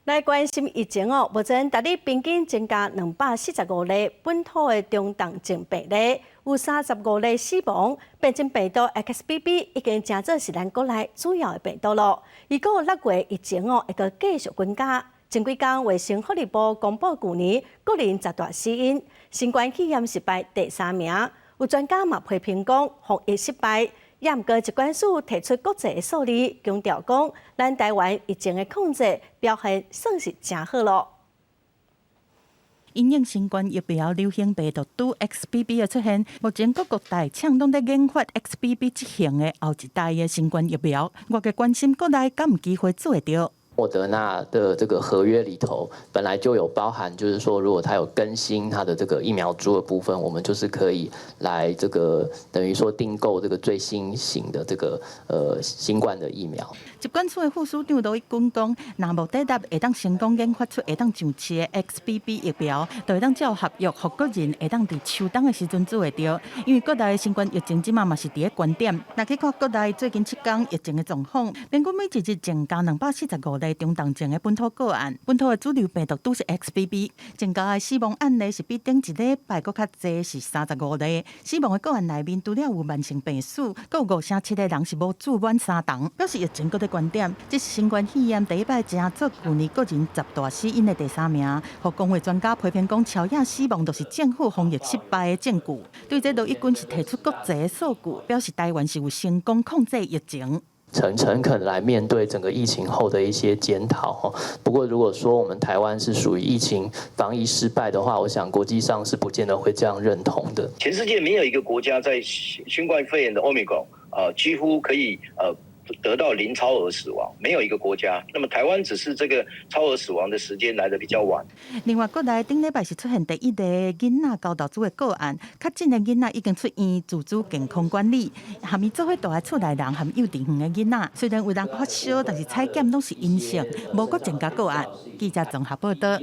來關心疫情哦，目前逐日平均增加245例本土的中重症病例，有35例死亡。變種病毒 XBB 已經成做是咱國內主要的病毒咯。預估6月疫情哦會閣繼續增加。前幾工衛生福利部公布舊年國人十大死因，新冠肺炎是排第三名。有專家嘛批評講防疫失敗。也毋過疾管署提出國際的數字，強調講，咱台灣疫情的控制表現算是誠好囉。因應新冠疫苗流行病毒株 XBB 的出現，目前各國大廠攏佇研發 XBB 這型的後一代的新冠疫苗。外界關心國內敢有機會做會著？莫德納的這個合約裡頭本來就有包含，就是說如果他有更新他的這個疫苗株的部分，我們就是可以來這個等於說訂購這個最新型的這個新冠的疫苗。疾管署的副署長盧一軍講，若莫德納會當成功研發出會當上市的 XBB 疫苗，就會當照合約，予國人會當佇秋冬的時陣注會著。因為國內新冠疫情這馬嘛是佇咧懸點，若去看國內最近7天疫情的狀況，平均每一日增加245例中重症的本土個案，本土的主流病毒都是 XBB，增加的死亡案例是比頂一禮拜閣較濟，是35例。死亡的個案內面，除了有慢性病史，閣有五成七的人是無注滿三針，表示疫情閣佇懸點。這是新冠肺炎第一擺成做舊年國人十大死因的第三名。予公衛專家批評講，超額死亡就是政府防疫失敗的證據。對這盧一軍是提出國際的數據，表示台灣是有成功控制疫情。誠誠懇來面對整個疫情後的一些檢討。不過，如果說我們台灣是屬於疫情防疫失敗的話，我想國際上是不見得會這樣認同的。全世界沒有一個國家在新冠肺炎的 Omicron 幾乎可以得到零超額死亡，沒有一個國家。那麼台灣只是這個超額死亡的時間來得比較晚。另外，國內頂禮拜是出現第一例囡仔交豆子的個案，確診的囡仔已經出院自主健康管理，和伊做伙蹛佇厝內人和幼稚園的囡仔，雖然有人發燒，但是採檢攏是陰性，無閣增加個案。記者綜合報道。